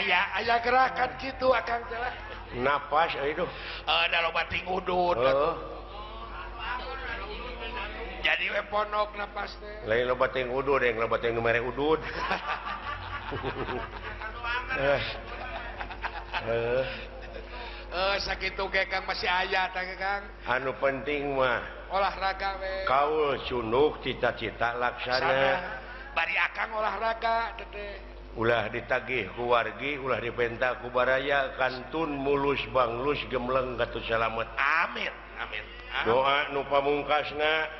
Aya aya gerakan kitu akang teh lah. Napas aduh. Da loba ting udud. Heeh. Jadi we ponok napas teh. Lain loba ting udud, yang loba ting nu mere udud. Sakitu ge Kang masih aya tah Kang. Anu penting mah olahraga we. Kaul cunuk cita-cita laksana. Bari akang olahraga teh. Ulah ditagih ku wargi, ulah dipenta ku baraya, kantun mulus banglus gemleng katut salamet. Amin. Amin. Doa nu pamungkasna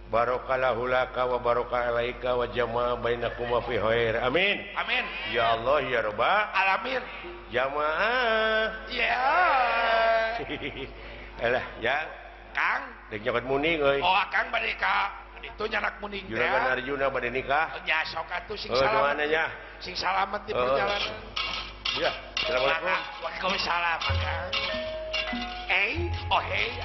barokallahu laka wa barokah alaika wa jama'a bainakuma fi khair. Amin. Amin. Ya Allah ya Rabbal alamin. Jamaah. Ya. Alah ya Kang, rek nyokot muning euy. Oh akang bade ka ditu nyanak muning teh. Juragan Arjuna bade nikah. Nya sok atuh sing salamet. Doana nya. Sing salamet di perjalanan. Ya, assalamualaikum. Waalaikumsalam Kang. Oh hey.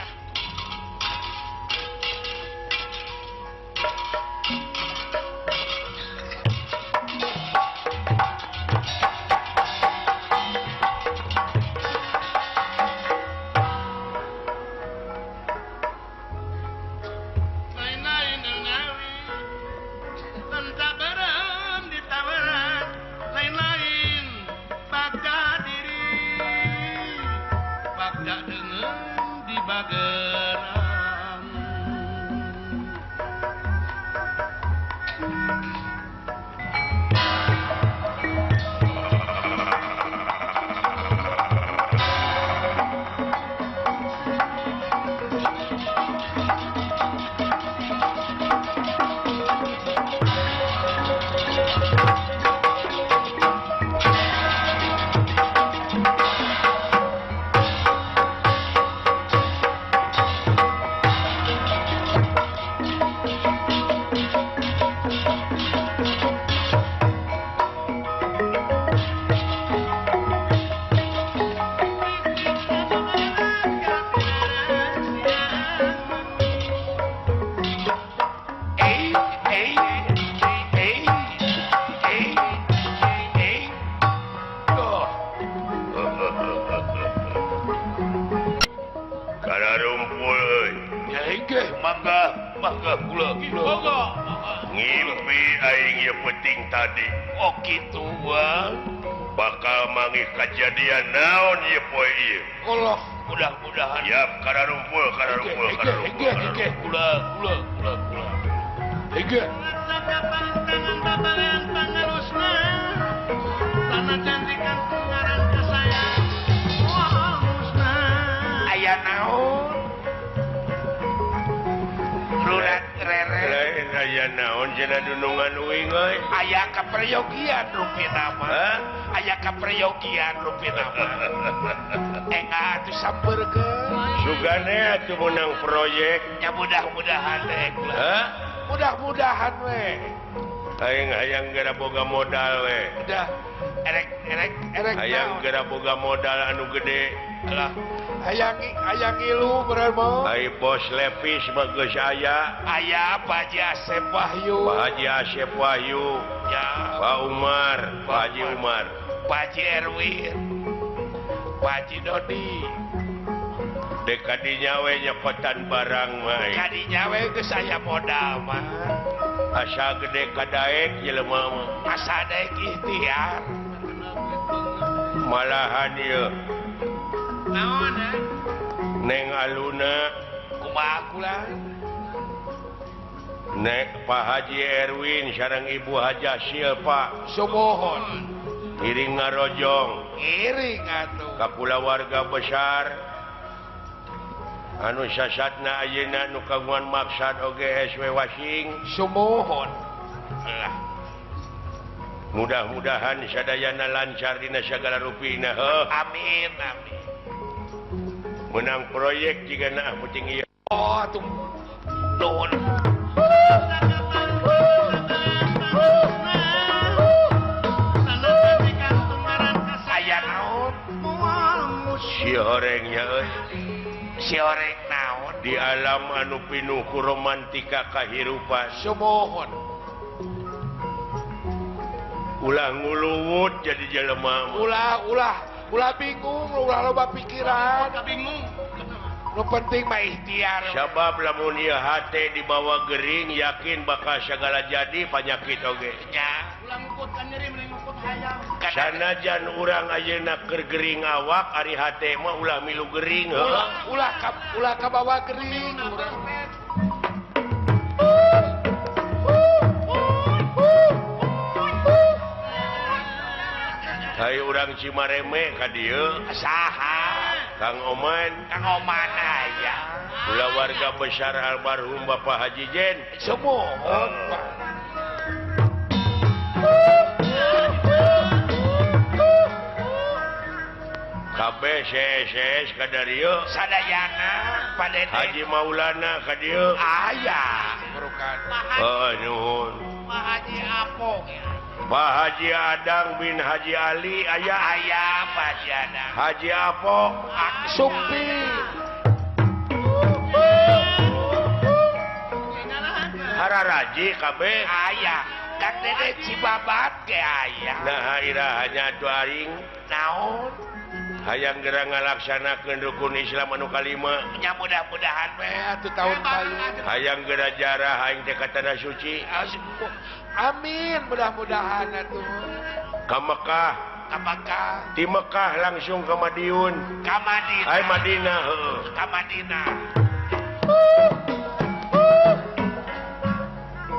Tadi oh gitu bang bakal manggih kejadian naon ieu poe ieu. Allah mudah-mudahan siap kararumpul kararumpul kararumpul kula kula kula kula hege aya naon rurat rere aya naon cenah dunungan uing euy. Aya kaperyogian rupina mah. Aya kaperyogian rupina mah. Enga atuh sampeurkeun. Sugane atuh meunang proyek. Nya mudah-mudahan we. Mudah-mudahan we. Aing hayang geura boga modal we. Udah erek erek erek hayang geura boga modal anu gede. Alah hayang hayang ngilu beremo. Ai bos Levis mah geus aya. Aya Pak Haji Asep Wahyu. Pak Haji Asep Wahyu. Ya. Pak Umar, Pak Haji Umar. Pak Haji Erwin. Pak Haji Dodi. Dek kadinya we nyokotan barang mah. Kadinya we geus aya modal mah. Asa gede kadaek jelema mah. Asa daek ikhtiar. Malahan ieu. Naon Neng Aluna kumaha kula Nek Pak Haji Erwin sareng Ibu Hajah Silpa sumuhun ngiring ngarojong ngiring atuh ka kulawarga besar anu sasatna ayeuna nu kagungan maksad oge SW Wasing sumuhun. Lah mudah-mudahan sadayana lancar dina sagala rupina heuh. Amin amin. Menang proyek jika nak penting iya. Oh tuh nuhun. Aya naon? Si horengnya euy. Si horeng naon? Di alam anu pinuh ku romantika kahirupan. Sumuhun. Ulah nguluwut jadi jelema. Ulah ulah ulah bingung, ulah loba pikiran. Bingung. Nu penting mah ikhtiar. Sabab lamun ieu hate dibawa gering yakin bakal sagala jadi panyakit oge. Nya. Ulah ngukut ka nyeri mending ngukut hayam. Sanajan urang ayeuna keur gering awak ari hate mah ulah milu gering heuh. Ulah ulah kabawa gering urang. Hayu urang Cimareme ka dieu. Saha? Kang Oman. Kang Oman aya. Kulawarga besar almarhum Bapak Haji Jen. Sumuhun, Pak. Kabeh CSS ka dieu. Sadayana Pak Dede. Haji Maulana ka dieu. Aya. Oh, nuhun. Pak Haji Apong. Pak Haji Adang bin Haji Ali aya. Aya Pak Haji Adang. Haji Apok. Sumpi. Hararaji kabeh. Aya. Kang Dede Cibabat ge aya. Nah iraha nya atuh aing. Naon? Hayang geura ngalaksanakeun rukun Islam anu kalima. Nya mudah-mudahan we atuh tahun payun. Hayang geura jarah aing teh ka tanah suci. Amin, mudah-mudahan atuh. Ka Mekah, ka Mekah. Di Mekah langsung ke Madiun. Ka Madinah. Ai Madinah heueuh. Ka Madinah.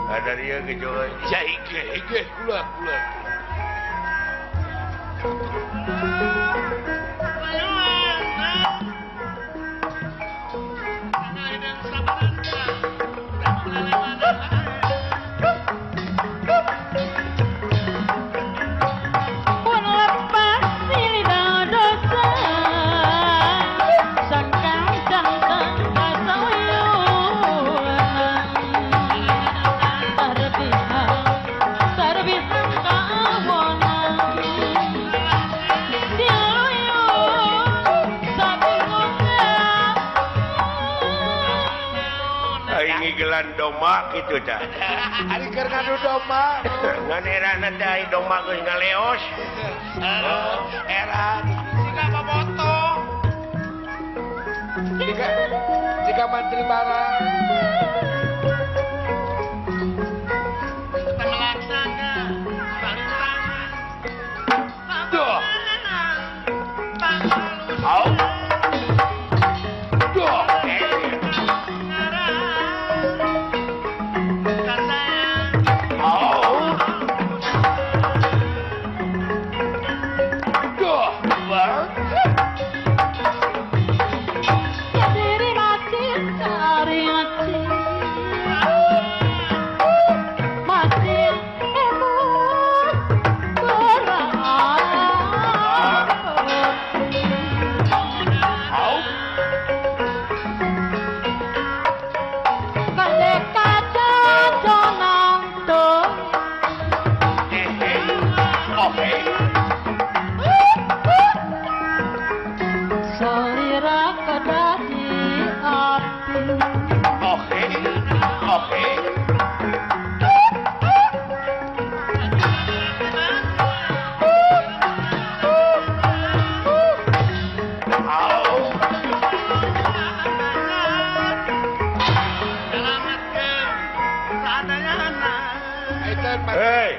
Ada ieu ge joy. Ya ige ige kula kula. Domba gitu dah. Ari keur ngadu domba. Ngan erana teh ai domba geus ngaleos. Era siga boboto. Jika mantri barang. Kita melaksana barintangan. Duh. Au. Duh. Hey,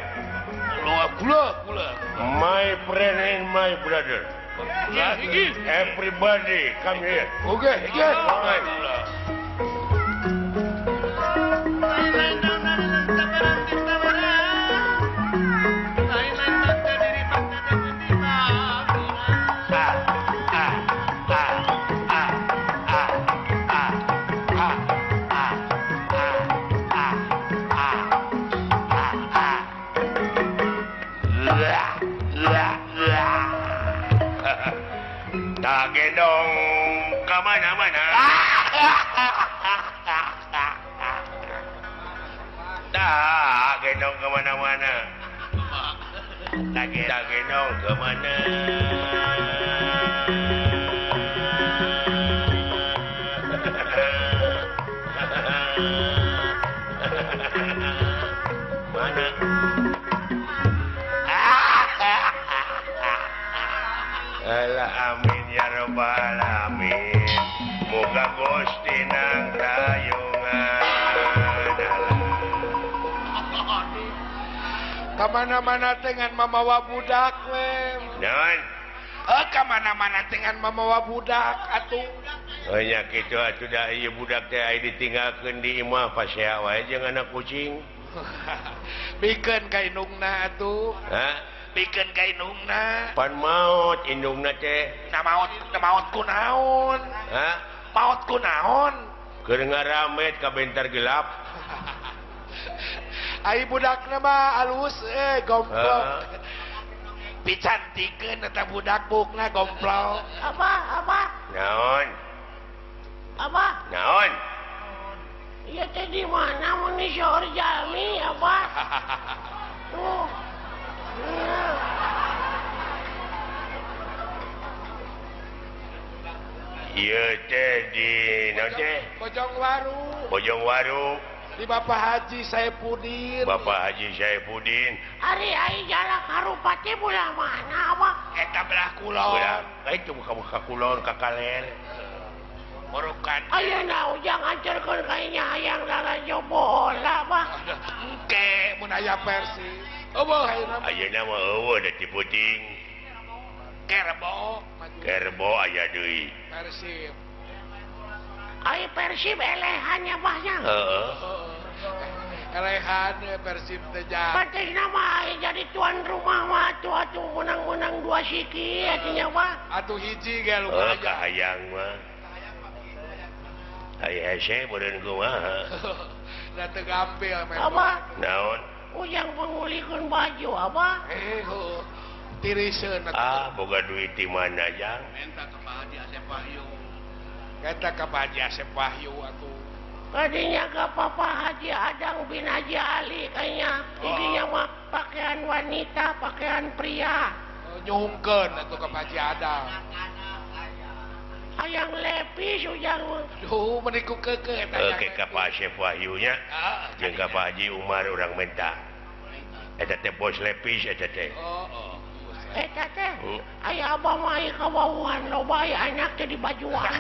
my friend and my brother, everybody come here. Okay, okay. Tak gendong ke mana-mana. Tak gendong ke mana-mana. Tak gendong ke mana. Mana? Alah amin ya rabbal alamin. Muga Gusti nang tayungan. Kamana-mana dengan mamawa budak we. Naon? Kamana-mana dengan mamawa budak atuh. Oh nya kitu atuh da ieu budak teh aya ditinggalkeun di imah pasea wae jeung anak kucing. Bikeun ka indungna atuh. Hah? Bikeun ka indungna. Pan maot indungna teh. Na maot, na maot ku naon? Hah? Maot ku naon? Keur ngaramet ka bentar gelap. Ai budakna mah alus gomplok. Picantikeun eta budak bukna gomplok. Apa? Apa? Naon? Apa? Naon? Ieu teh di mana mun seur jalmi apa? Tuh. Ieu teh di naon teh? Bojongwaru. Bojongwaru. Di Bapak Haji Saipudin. Bapak Haji Saipudin. Ari ai jalan Harupati belah mana apa? Eta belah kulon. Belah, itu buka kulon ka kaler. Burukan. Ayeuna ujang ancerkeun ka inya hayang lalajo bola bah. Engke mun aya Persib. Eueuh ayeuna. Ayeuna mah eueuh da ti puting. Kerbo. Kerbo aya deui. Persib. Ai Persib elehannya bahnya. Heeh. Elehan Persib teh jang. Pentingna mah jadi tuan rumah mah atuh atuh menang-menang dua siki atuh mah. Atuh hiji ge lumayan. Heuh kahayang mah. Ai hese meureun kumaha. Da teu gampil mah. Apa? Naon? Ujang pangulikeun baju apa? Heuh. Tiriseun atuh. Ah, boga duit di mana jang? Minta ke Pak Haji Asep Wahyu. Eta ka Pak Haji Asep Wahyu atuh. Tadinya ke Papa Haji Adang bin Haji Ali kayaknya. Oh. Intinya mah pakaian wanita, pakaian pria. Oh, nyuhungkeun atuh ka Pak Haji Adang. Hayang lepis ujang mah. Duh, meuni ku keukeuh eta. Oke ka Pak Asep Wahyu nya. Jeung ka Pak Haji Umar urang menta. Eta teh bos lepis eta teh. Oh, oh. Eta teh. Aya abah mah aya kawauhan loba aya anak teh dibajuan.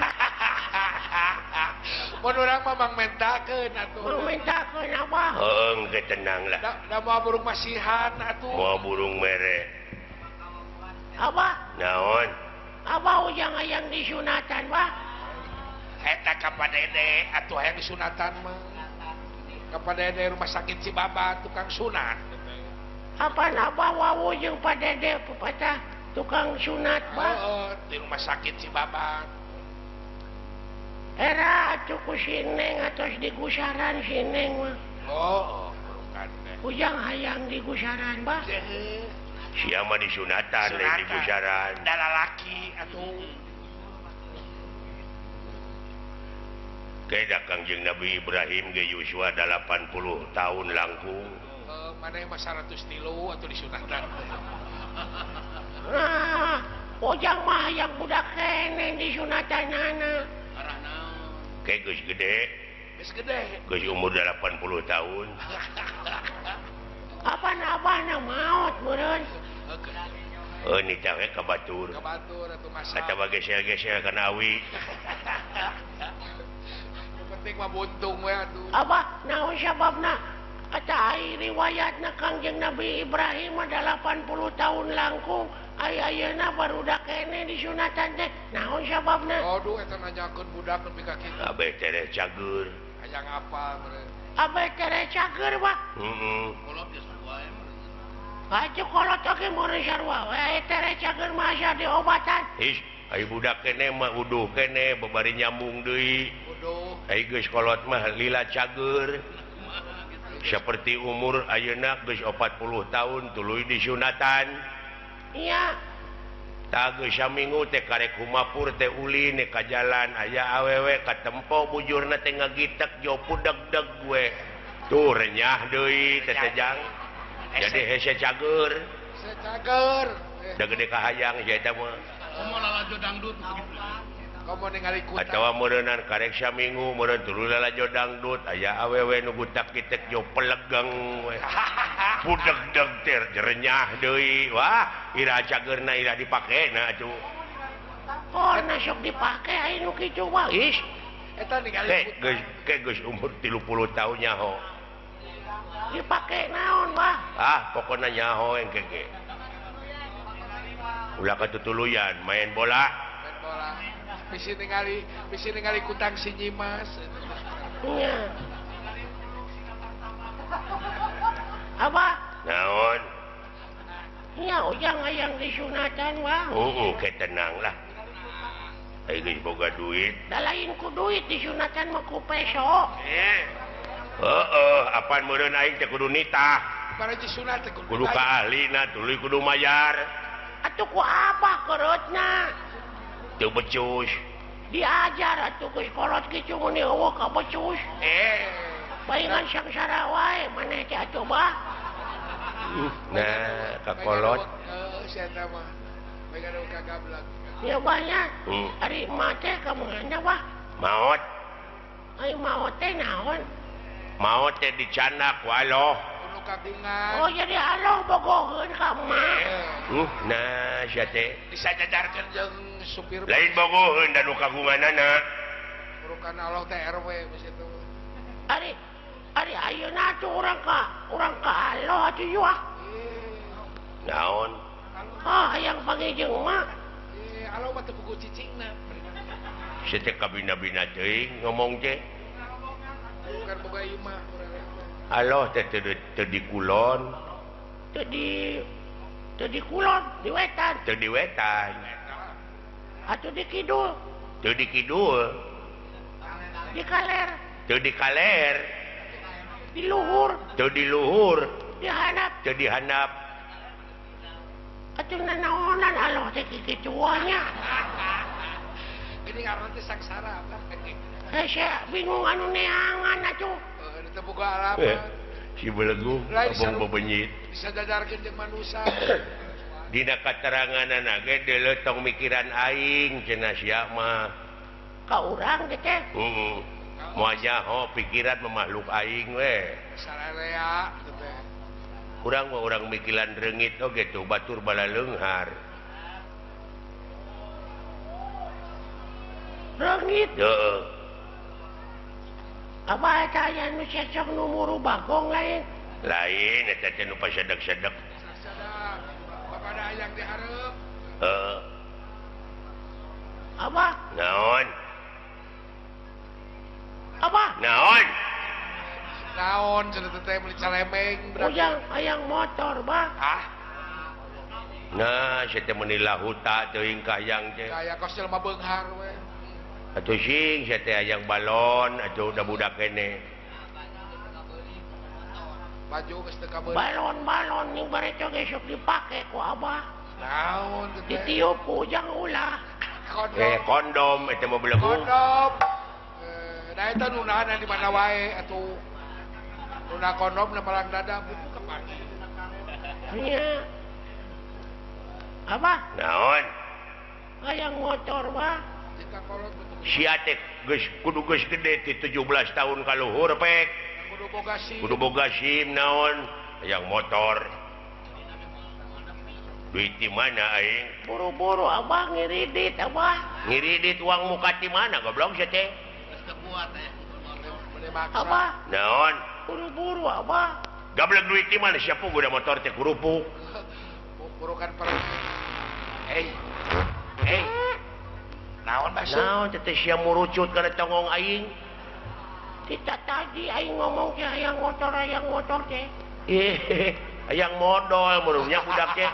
Mun urang mah mang mentakeun atuh. Mang mentakeun abah. Heueuh, engke tenang lah. Da moal burung masihan atuh. Moal burung mere. Abah. Naon? Abah ujang hayang disunatan, bah. Eta ka Pak Dede atuh hayang disunatan mah. Ka Pak Dede rumah sakit Cibaba tukang sunat. Apa abah wawu jeung Pak Dede pepatah tukang sunat, bah. Heeh, di rumah sakit Cibabat. Era atuh ku si Neng atos digusaran si Neng mah. Oh, bukan teh. Ujang hayang digusaran, bah. Sia mah disunatan lain digusaran. Da lalaki atuh. Ke da Kangjeng Nabi Ibrahim ge Yuswa 80 tahun langkung. Mana mah 103 atuh disunatan. Nah, ujang mah hayang budak keneh disunatanana. Kayak geus gede. Geus gede. Geus umur 80 tahun. Kapan abahna maot meureun? Heuh nitah we ka batur. Ka batur atuh masa. Atawa gesel-gesel kana awi. Nu penting mah buntung we atuh. Abah naon sababna? Eta ai riwayatna Kangjeng Nabi Ibrahim mah 80 tahun langkung. Ai ayeuna barudak keneh disunatan teh naon sababna? Aduh eta nanyakeun budak nepi ka kitu. Abeh tereh cager. Hayang apal meureun. Abeh tereh cager bah. Heeh. Kolot geus sarua we. Atuh kolot oge meureun sarua we aya tereh cager mah asa diobatan. Ih, ai budak keneh mah uduh keneh babari nyambung deui. Uduh. Ai geus kolot mah lila cager. Seperti umur ayeuna geus 40 tahun tuluy disunatan. Iya. Tah geus saminggu teh karek humapur teh ulin ka jalan aya awewe katempo bujurna teh ngagitek jo pudeg-deg we. Tuh renyah deui teh teh jang. Jadi hese cager. Hese cager. Da gede kahayang sia eta mah. Komo lalajo dangdut begitu. Komo ningali kuta. Atawa meureunnan karek saminggu meureun tuluy lalajo dangdut aya awewe nu gutak-gitek jo pelegeng we. Pudeg-deg teh renyah deui. Wah, ira cageurna ira dipakena atuh. Oh, na sok dipake aya nu kitu mah. Ih, eta ningali geus umur 30 tahun nyaho. Dipake naon, Bah? Ah, pokona nyaho engke ge. Ulah katutuluyan main bola. Main bola. Bisi ningali kutang si Nyimas. Nya. Abah? Naon? Nya ujang hayang disunatan, Wah. Heeh, ke tenang lah. Aing geus boga duit. Da lain ku duit disunatan mah ku peso. Heeh, apan meureun aing teh kudu nitah. Para disunat teh kudu ka ahlina tuluy kudu mayar. Atuh ku abah korotna. Teu becus. Diajar atuh geus kolot kitu mun eueuh ka becus. Bayangan sangsara wae maneh teh atuh bah. Nah, ka kolot. Heeh, sia eta mah. Bayangan kagablak. Ya banyak. Ari emak teh ka mana bah? Maot. Ai maot teh naon? Maot teh dicanak ku aloh. Kudu kagungan. Oh, jadi aloh bogoheun ka emak. Nah, sia teh disajajarkeun jeung supir. Lain bogoheun da nu kagunganana. Burukan aloh teh RW geus itu. Ari ari ayeuna atuh urang ka aloh atuh yuah. Naon? Ah, hayang panggih jeung emak. Aloh mah teu puguh cicingna. Sia teh kabina-bina teuing ngomong teh. Bukan boga imah urang. Aloh teh teu di kulon. Teu di kulon, di wetan. Teu di wetan. Atuh di kidul. Teu di kidul. Di kaler. Teu di kaler. Di luhur. Teu di luhur. Di handap. Teu di handap. Atuh nanaonan aloh teh kikituannya. Gini ngaran teh sangsara apa? Saya bingung anu neangan atuh. Teu boga alamat. Si belegu abong bebenyit. Bisa jajarkeun jeung manusa. Dina kateranganana ge deuleu tong mikiran aing cenah sia mah. Ka urang teh teh. Heeh. Moal nyaho pikiran mah makhluk aing we. Sararea teh teh. Urang mah urang mikiran reungit oge tuh batur balaleunghar. Reungit? Heeh. Abah eta aya nu cecok nu muru bagong lain? Lain eta teh nu pasedek-sedek. Bapak hayang dihareup. Heeh. Abah? Naon? Abah? Naon? Naon cenah teh meuli calemeng. Ujang hayang motor, Bah. Ah. Nah, sia teh meuni lahuta teuing ka hayang teh. Kaya kos jelema beunghar we. Atuh sing sia teh hayang balon atuh da budak keneh. Baju geus teu kabeuli. Balon-balon ning bareto ge sok dipake ku abah. Naon teh? Ditiup ku ujang ulah. Kondom. Kondom eta mah belegu. Kondom. Da eta nu nahan di mana wae atuh. Luna kondom na palang dada buku kepake. Iya. Apa? Naon? Hayang motor, Bah. Sia teh geus kudu geus gede ti 17 tahun ka luhur pek. Kudu boga SIM. Kudu boga SIM naon? Hayang motor. Duit di mana aing? Buru-buru abah ngiridit abah. Ngiridit uang muka di mana goblok sia teh? Geus kuat teh. Abah. Naon? Buru-buru abah. Gablek duit di mana siapa guna motor teh kerupuk. Burukan per. Eh. Naon baseuh? Naon teh sia murucut kana tongong aing? Kita tadi aing ngomong teh hayang motor teh. Eh, hayang modol murungnya budak teh.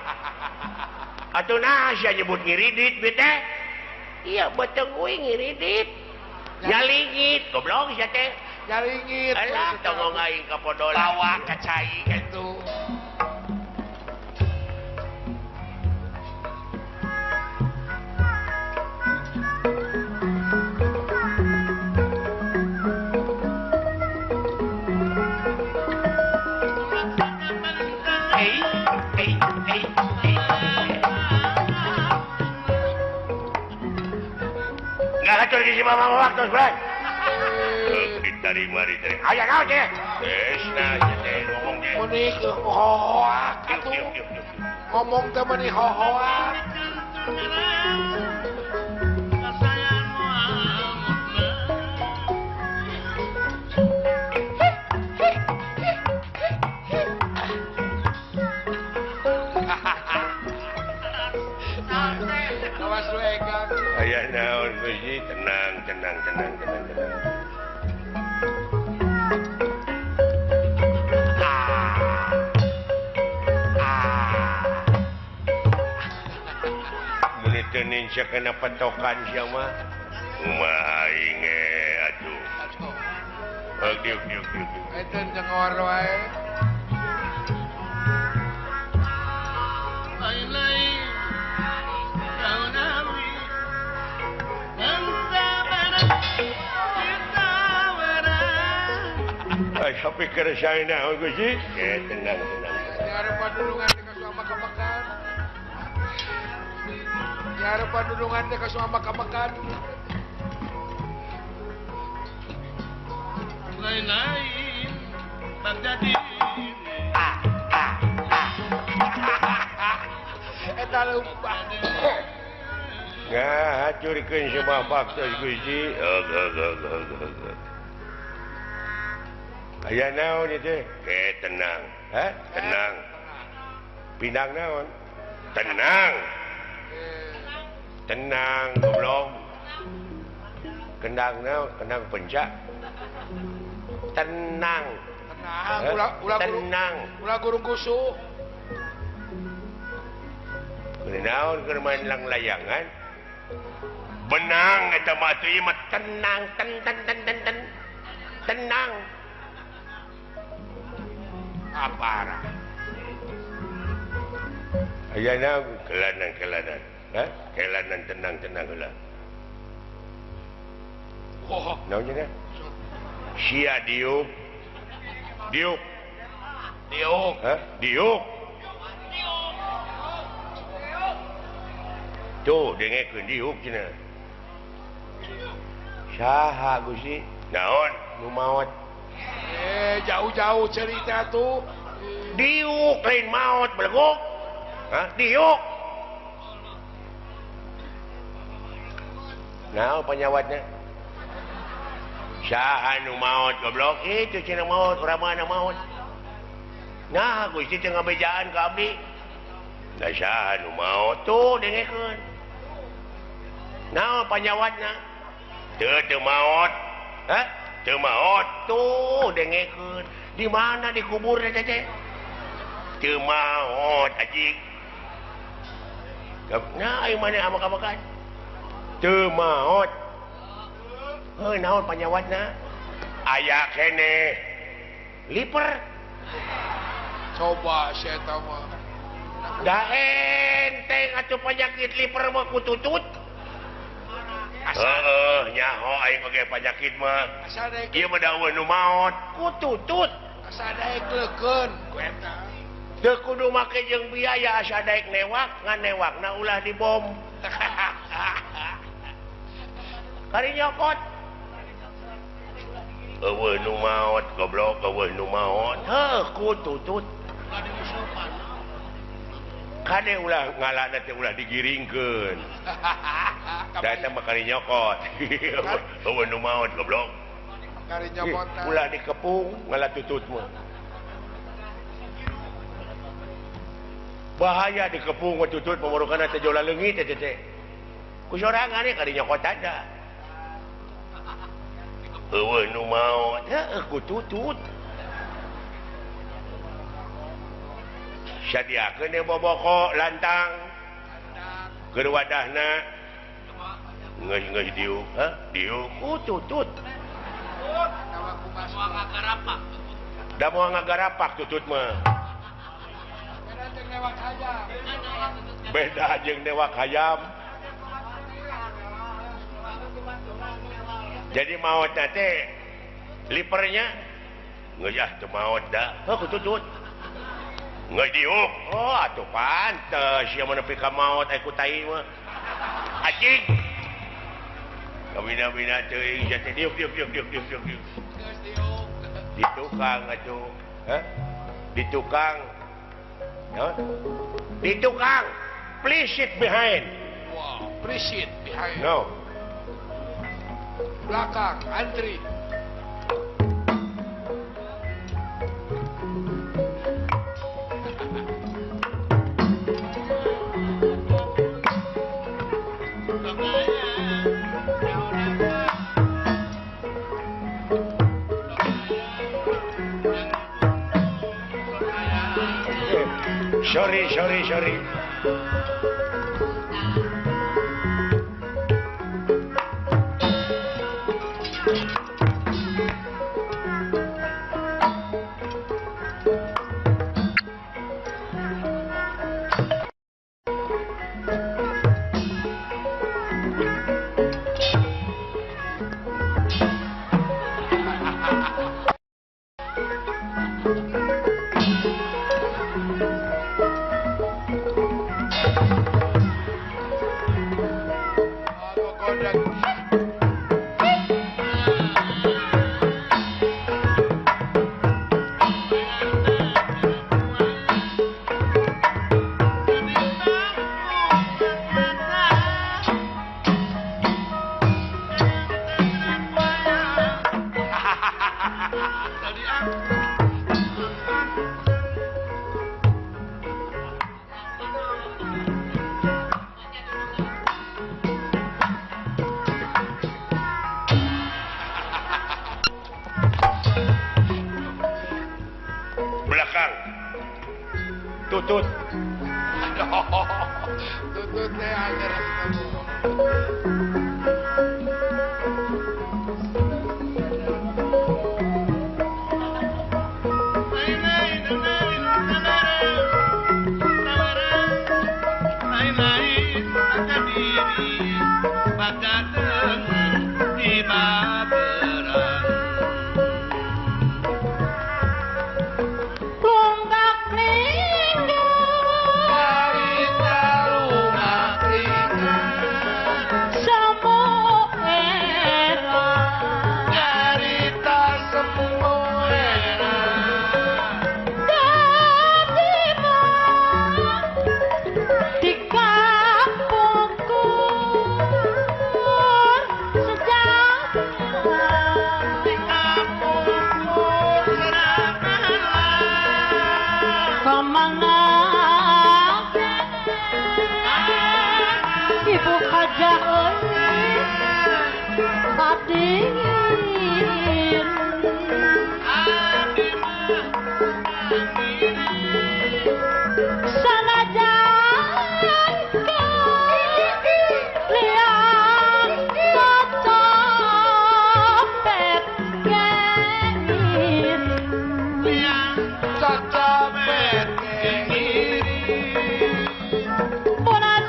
Atuh nah sia nyebut ngiridit bi teh. Iya beteng uing ngiridit. Nyalingit goblok sia teh. Nyalingit. Alah tongong aing ka podolan. Bawa ka cai kitu. Ngatur di si mama waktu sebelah. Diterima. Aya naon teh? Geus nah teh ngomong teh. Meuni hohoak atuh. Ngomong teh meuni hohoak. Geus egang. Aya naon Gusti? Tenang, tenang, tenang, tenang, tenang. Mun teu ninca kana patokan sia mah. Kumaha aing atuh. Aduh. Diuk diuk diuk. Eta jengor wae. Tapi keresahan naon Gusti? Tenang, tenang. Diarepan dulungan teh ka kamakan. Diarepan dulungan teh ka kamakan. Lain-lain bangga diri. Ah ah ah. Eta lupa. Ngahacurkeun semua baktos Gusti. Aya naon ieu teh? Tenang. Hah? Tenang. Pinang naon? Tenang. Tenang goblok. Kendang naon? Kendang pencak. Tenang. Tenang, ulah ulah tenang. Ulah gurung kusuh. Naon keur main lang-layangan? Benang eta mah atuh ieu mah tenang, ten ten ten ten ten. Tenang. Aparah. Aya naon kelanan-kelanan. Hah? Kelanan tenang-tenang heula. Oh, naon nya? Sia diuk. Diuk. Diuk. Hah? Diuk. Tuh dengekeun diuk cenah. Saha Gusti? Naon nu maot? Jauh-jauh cerita tuh. Diuk lain maot beleguk. Hah? Diuk. Naon panyawatna? Saha nu maot goblok? Itu cenah maot, urang mana maot. Nah, Gusti teh ngabejaan ka abdi. Da saha nu maot tuh dengekeun. Naon panyawatna? Teu teu maot. Hah? Teu maot tuh dengekeun. Di mana dikubur teh teh? Teu maot anjing. Nah, aing mana amak-amakan? Teu maot. Heuh, naon panyawatna? Aya keneh. Liper. Coba sia eta mah. Da enteng atuh penyakit liper mah kututut. Heeh, nyaho aing oge penyakit mah. Asa daek ieu mah da eueuh nu maot kututut. Asa daek leukeun ku eta. Teu kudu make jeung biaya asa daek newak, ngan newakna ulah dibom. Kari nyokot. Eueuh nu maot goblok, eueuh nu maot. Heuh, kututut. Kade ulah ngalana teh ulah digiringkeun. Da eta mah kari nyokot. Eueuh nu maot goblok. Kari nyokot. Ulah dikepung ngala tutut mah. Bahaya dikepung mah tutut pamorokana teh jola leungit teh teh. Ku sorangan kari nyokot ada. Eueuh nu maot, heuh kututut. Sadiakeun ieu boboko lantang. Keur wadahna geus-geus diuk, hah? Diuk kututut. Da moal ngagarapak tutut mah. Beda jeung newak hayam. Jadi maot teh lipernya geus ah teu maot da. Heuh kututut. Geus diuk. Oh atuh pantes sia mah nepi ka maot aya ku tai mah. Anjing. Kabina-bina teuing sia teh diuk diuk diuk diuk diuk diuk. Geus diuk. Di tukang atuh. Hah? Di tukang. Naon? Di tukang. Please sit behind. Wow, please sit behind. No. Belakang, antri. Sorry, sorry, sorry. Belakang. Tutut. Tutut teh anger.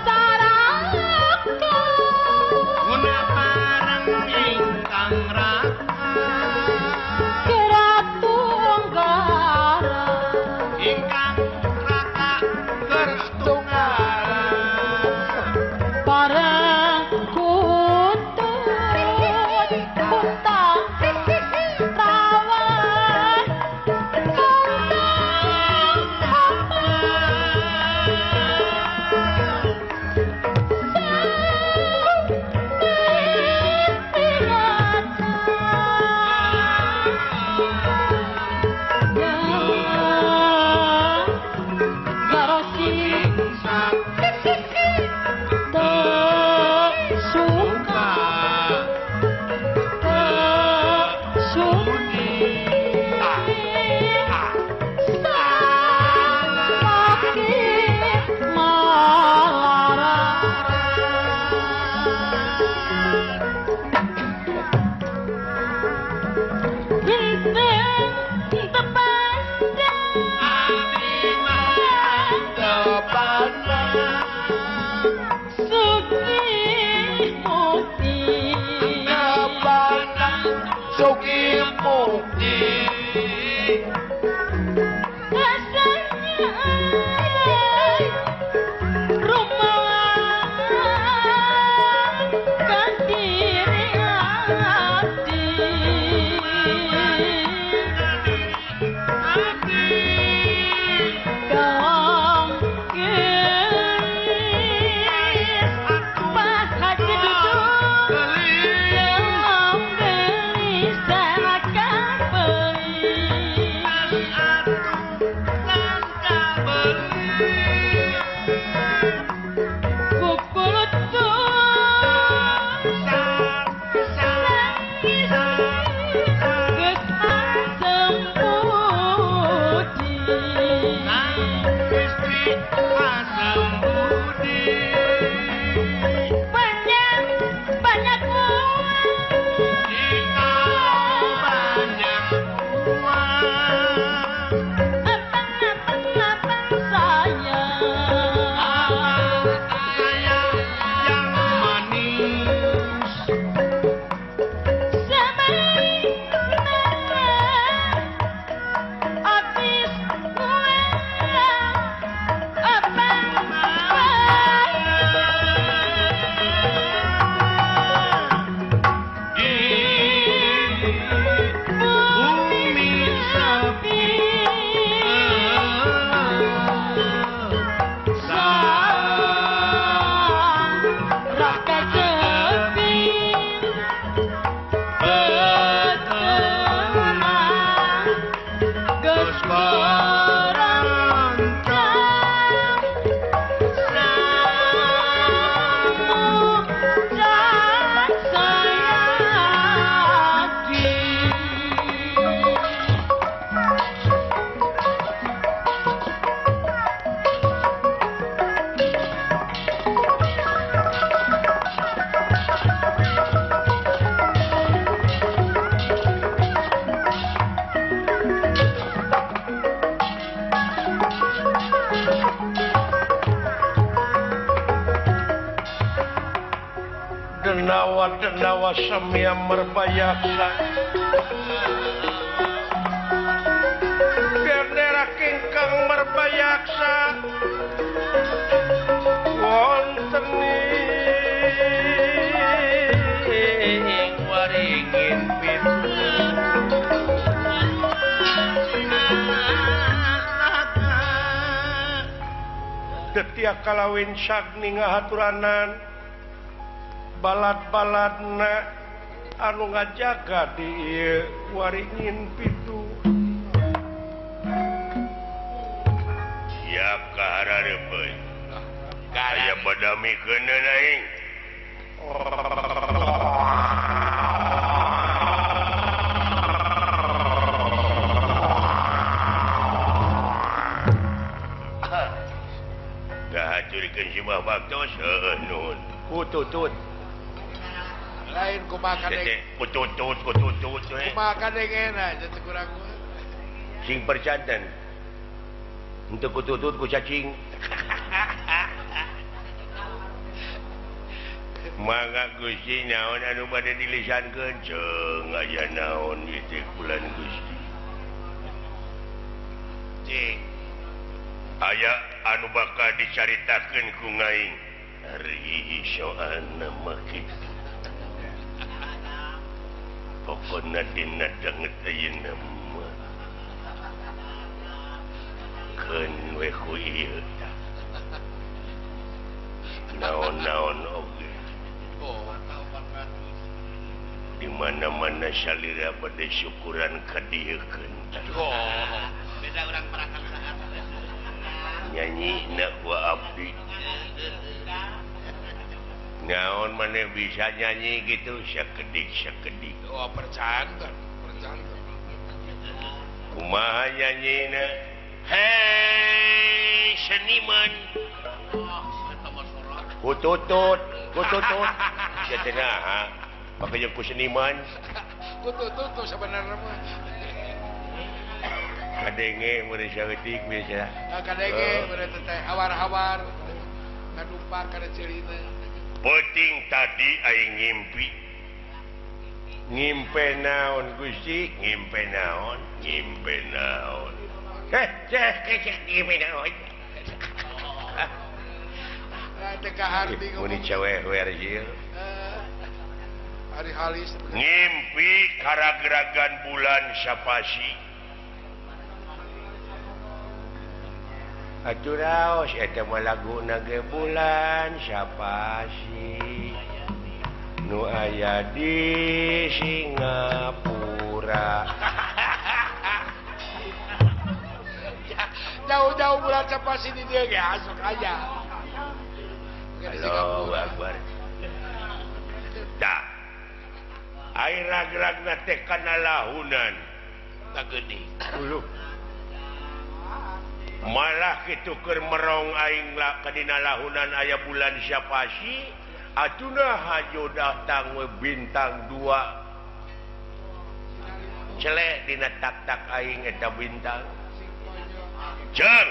Sarah. Denawa denawa samia merbayaksa bendera kingkang merbayaksa wonten ing waringin pitu Tetia kalawin sagni ngahaturanan balad-baladna anu ngajaga di ieu waringin pitu. Siap kahararepeun. Aya badamikeun aing. Gahacurikeun si Bah Baktos heueuh nuhun. Kututut. Lain kumaha kadeng. Kututut kututut we. Kumaha kadengena teu kurang mah. Sing percanten. Henteu kututut ku cacing. Mangga Gusti naon anu bade dilisankeun ceung aya naon ieu teh bulan Gusti. Cing. Aya anu bakal dicaritakeun ku ngaing. Ari soana mah kitu. Pokona dina danget ayeuna mah. Keun we ku ieu tah. Naon-naon oge. Di mana-mana salira bade syukuran ka dieukeun tah. Oh, beda urang perakan saat. Nyanyi na ku abdi. Naon maneh bisa nyanyi gitu sakedik-sakedik. Oh, percanten, percanten. Kumaha nyanyina? Hei, seniman. Kututut, kututut. Sia teh naha? Pake jeung ku seniman. Kututut tuh sebenarnya mah. Kadenge mun saeutik biasa. Kadenge mun teh hawar-hawar. Kadumpak kana ceurina. Peuting tadi aing ngimpi. Ngimpe naon Gusti? Ngimpe naon? Ngimpe naon? Heh, cek cek ngimpe naon? Teu kaharti mun cewek ieu. Ari halis ngimpi karageragan bulan sapasi. Atuh raos eta mah laguna ge bulan sapasi nu aya di Singapura. Jauh-jauh bulan sapasi di dieu ge asok aja. Allahu Akbar. Tah. Ai rag-ragna teh kana lahunan. Tah geuning. Uluh. Malah kitu keur merong aing la kadina lahunan aya bulan sapasi, atuna hajo datang we bintang dua. Celek dina tak-tak aing eta bintang. Jang.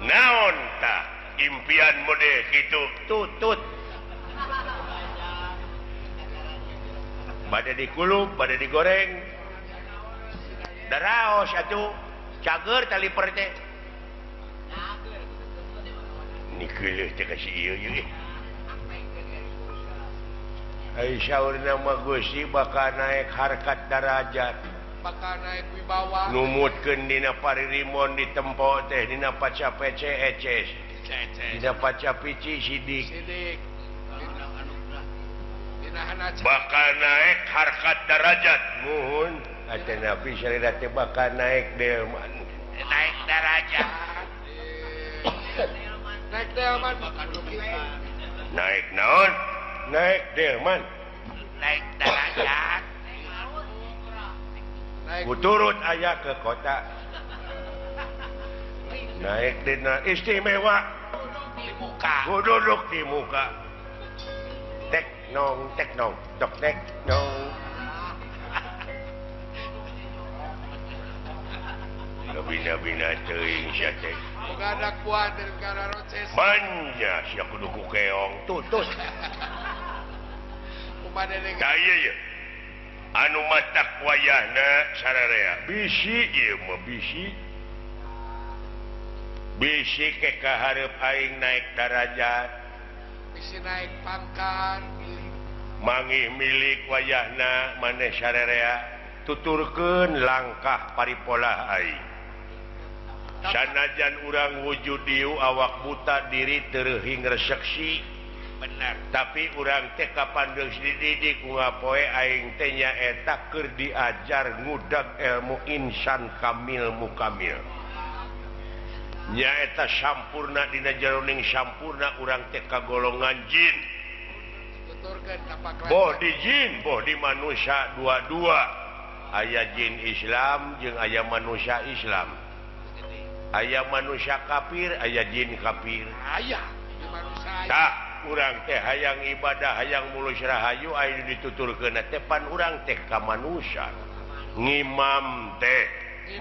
Naon tah impian mode kitu tutut. Bade dikulub, bade digoreng. Daraos atuh cager tali per teh. Nikeuleuh teh ka si ieu ieu. Ai saurna mah Gusti bakal naik harkat darajat. Bakal naik wibawa. Numutkeun dina paririmon di tempo teh dina paca pece eces. Dina paca pici sidik. Sidik. Bakal naik harkat darajat. Muhun atanapi salira teh bakal naik delman. Naik darajat. Naik delman. Naik naon? Naik delman. Naik darajat. Kuturut aya ke kota. Naik dina istimewa. Di muka. Duduk di muka. Tek nong tek nong dok tek nong. Bina-bina teuing sia teh. Boga anak buah dari kararoces. Manja sia kudu ku keong tutus. Kumaha Dede? Tah ieu anu matak wayahna sararea bisi ieu mah bisi. Bisi ke kahareup aing naik darajat. Bisi naik pangkat. Mangih milik wayahna maneh sararea tuturkeun langkah paripolah aing. Sanajan urang wujud dieu awak buta diri tereuhing reseksi bener, tapi urang teh kapan geus dididik ku ngapoe aing teh nyaeta keur diajar ngudag ilmu insan kamil mukamil. Nyaeta sampurna dina jeroning sampurna urang teh kagolongan jin. Boh di jin, boh di manusia dua-dua. Aya jin Islam jeung aya manusia Islam. Aya manusia kafir, aya jin kafir. Aya di manusia. Tah, urang teh hayang ibadah, hayang mulus rahayu aya dituturkeun teh pan urang teh ka manusia. Ngimam teh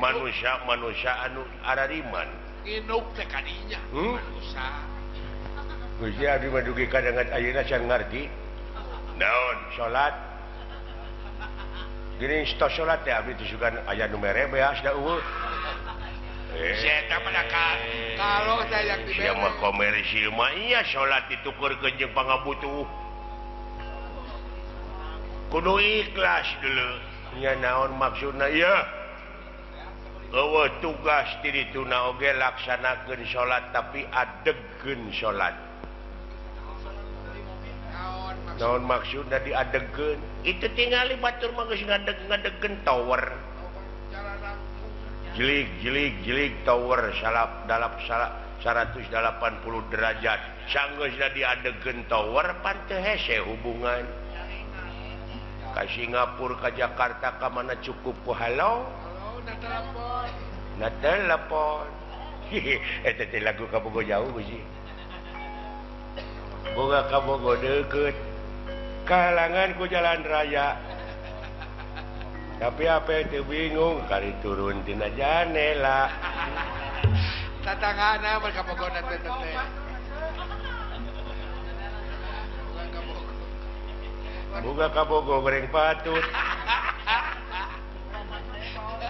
manusia-manusia anu arariman. Nginuk teh kadinya manusia. Gusti abdi mah dugi kadangan ayeuna can ngarti. Naon salat? Geuning tos salat teh abdi teh sugan aya nu mere beas da eueuh. Saya kalau saya yang diberi. Siapa komersil mah iya salat ditukerkeun jeung pangabutuh. Kudu ikhlas dulu. Nya naon maksudna ieu? Eueuh tugas ti dituna oge laksanakeun salat tapi adegkeun salat. Naon maksudna diadegkeun? Itu tingali batur mah geus ngadeg-ngadegkeun tower. Jelik jelik jelik tower salap dalap 180 derajat sanggeusna diadegkeun tower pan teu hese hubungan ka Singapura ka Jakarta ka mana cukup ku halo na telepon eta teh lagu kabogo jauh sih boga kabogo deukeut kahalangan ku jalan raya. Tapi apa itu bingung kali turun tina janela. Tatangana mereka pogona teh teh. Boga kabogo goreng patut.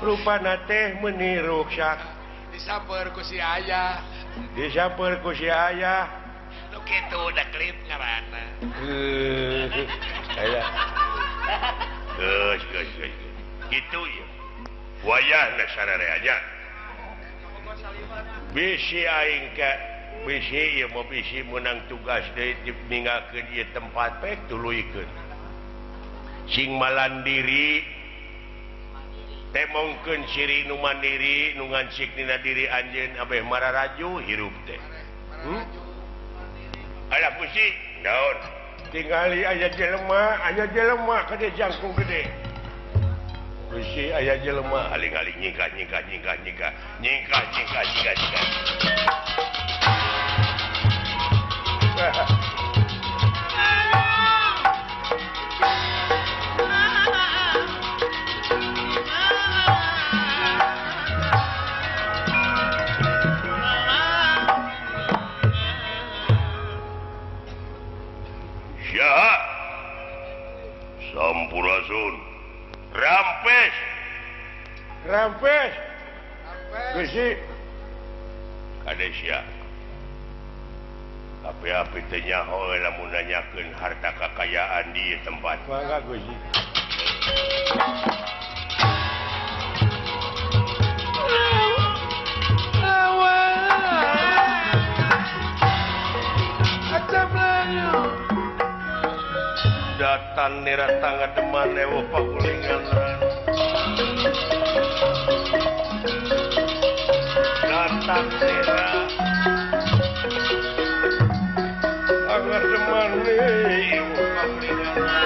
Rupana teh meuni ruksak. Disamper ku si ayah. Disamper ku si ayah. Nu kitu da klip ngaranna. Aya. Geus geus geus. Gitu ya. Wayahna sararea nya. Bisi aing ka bisi ieu mah bisi meunang tugas deui ninggalkeun ieu tempat pek tuluykeun. Sing malandiri temongkeun siri nu mandiri nu ngancik dina diri anjeun abeh mararaju hirup teh. Alah Gusti, naon? Tingali aya jelema gede jangkung gede. Gusti aya jelema aling-aling nyingkah nyingkah nyingkah nyingkah nyingkah nyingkah nyingkah nyingkah. Sampurasun. Rampes. Rampes. Gusti. Kade sia. Api-api teh nyaho lamun nanyakeun harta kakayaan di tempat. Mangga Gusti. Datan nira tangan ewo pakulingan. Datang nira.